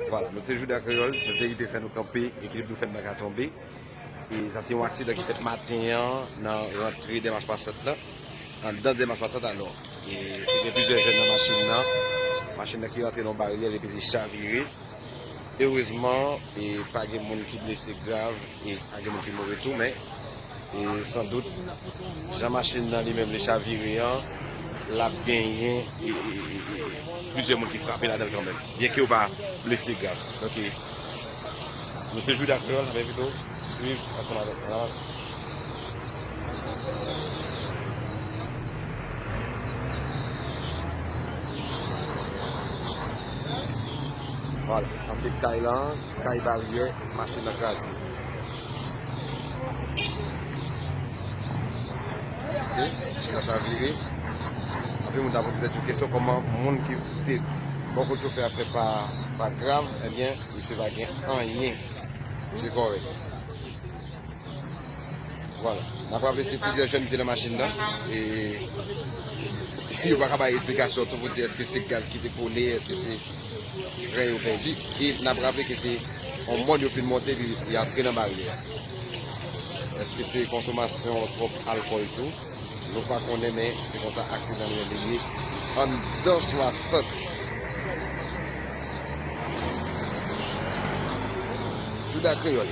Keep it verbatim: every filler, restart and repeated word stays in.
Vwala, nou se Jouda Kreyòl, nou se ki te fè nou kanpe, ekilib nou fè n pa ka tonbe. E sa se yon aksidan ki fèt maten an nan rantre Dèmas swasant lan, anndan Dèmas swasant alò. E te gen plizyè jèn nan machin nan. Machin nan ki rantre nan yon baryè epi li chavire. Erezman, e pa gen moun ki blese grav e pa gen moun ki mouri tou, men e sandout, jan machin nan li menm li chavire an, l ap genyen e, e, e, e, plizyè moun ki frape ladan l kanmenm, byenke yo pa blese grav. Donk, e, nou se Jouda Kreyòl, n ap envite w swiv ansanm avèk nou. Vwala, sa se kay lan, kay baryè, machin nan kraze. Ok, machin nan chavire. Anpil moun ta poze tèt yo kesyon kòman moun ki te bò kot yo fè afè pa, pa grav, ebyen, misye pa gen anyen. Misye kòrèk. Vwala. N ap raple se plizyè jèn ki te nan machin nan. E yo pa ka bay esplikasyon tou pou di èske se gaz ki te kole, èske se fren yo pèdi. E n ap raple ke se yon mòn yo fin monte, li, li antre nan baryè a. Èske se konsomasyon twòp alkòl tou? Nou pa konnen, men se konsa aksidan yo ye anndan swasant. Jouda Kreyòl.